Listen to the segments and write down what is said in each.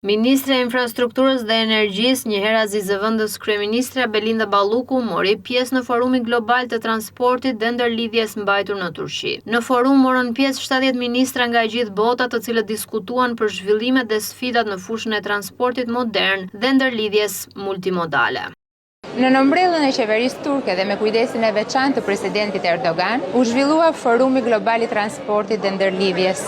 Ministrja e Infrastrukturës dhe Energjisë, njëherazi zëvendës kryeministrja Belinda Balluku mori pjesë në Forumin Global të Transportit dhe Ndërlidhjes mbajtur në Turqi. Në forum morën pjesë 70 ministra nga e gjithë bota, të cilët diskutuan për zhvillimet dhe sfidat në fushën e transportit modern dhe ndërlidhjes multimodale. Nën ombrellën e qeverisë turke dhe me kujdesin e veçantë të presidentit Erdogan, u zhvillua Forumi Global i Transportit dhe Ndërlidhjes.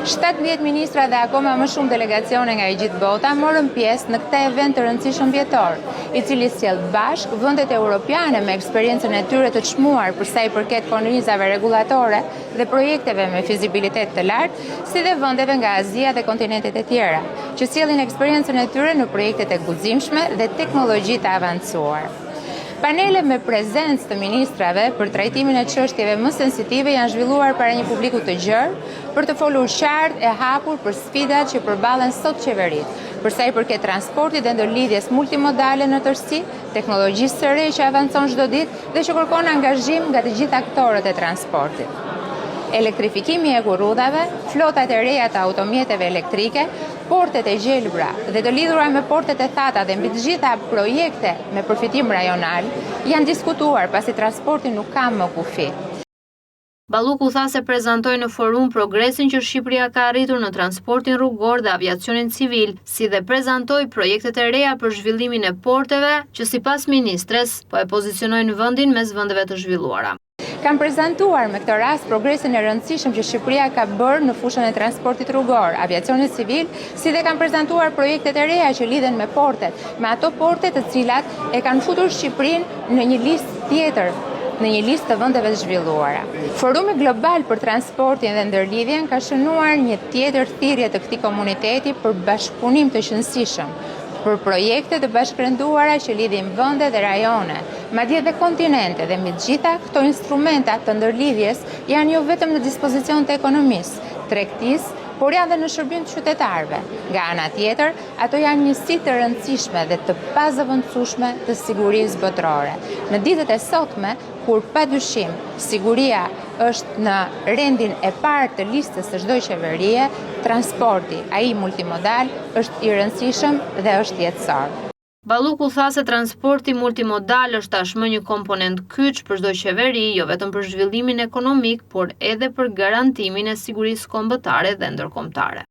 70 ministra dhe akoma më shumë delegacione nga e gjithë bota morën pjesë në këtë event të rëndësishëm vjetor, i cili sjell bashkë vendet europiane me eksperiencën e tyre të çmuar për sa i përket kornizave rregullatore dhe projekteve me fizibilitet të lartë, si dhe vendeve nga Azia dhe kontinentet e tjera, që sjellin eksperiencën e tyre në projektet e guximshme dhe teknologji të avancuar. Panele me prezencë të ministrave për trajtimin e çështjeve më sensitive janë zhvilluar para një publiku të gjerë, për të folur qartë e hapur për sfidat që përballen sot qeveritë, për sa i përket transportit dhe ndërlidhjes multimodale në tërësi, teknologjisë së re që avancon çdo ditë dhe që kërkon angazhim nga të gjithë aktorët e transportit. Elektrifikimi i hekurudhave, flotat e reja të automjeteve elektrike, portet e gjelbra dhe të lidhura me portet e thata dhe mbi të gjitha projekte me përfitim rajonal janë diskutuar pasi transporti nuk ka më kufi. Balluku tha se prezantoi në forum progresin që Shqipëria ka arritur në transportin rrugor dhe aviacionin civil, si dhe prezantoi projektet e reja për zhvillimin e porteve, që sipas ministres, po e pozicionojnë vendin mes vendeve të zhvilluara. Kam prezantuar me këtë rast progresin e rëndësishëm që Shqipëria ka bërë në fushën e transportit rrugor, aviacionit civil, si dhe kam prezantuar projektet e reja që lidhen me portet, me ato porte të cilat e kanë futur Shqipërinë në një listë tjetër, në një listë të vendeve të zhvilluara. Forumi Global për Transportin dhe Ndërlidhjen ka shënuar një tjetër thirrje të këtij komuniteti për bashkëpunim të qenësishëm, për projekte të bashkërenduara që lidhin vende dhe rajone, madje dhe kontinente dhe mbi të gjitha këto instrumenta të ndërlidhjes janë jo vetëm në dispozicion të ekonomisë, tregtisë, por janë dhe në shërbim të qytetarëve. Nga ana tjetër, ato janë njësi të rëndësishme dhe të pazëvendësueshme të sigurisë botërore. Në ditët e sotme, kur padyshim siguria është në rendin e parë të listës së çdo qeverie, transporti, ai multimodal, është i rëndësishëm dhe është jetësor. Balluku tha se transporti multimodal është tashmë një komponent kyç për çdo qeveri, jo vetëm për zhvillimin ekonomik, por edhe për garantimin e sigurisë kombëtare dhe ndërkombëtare.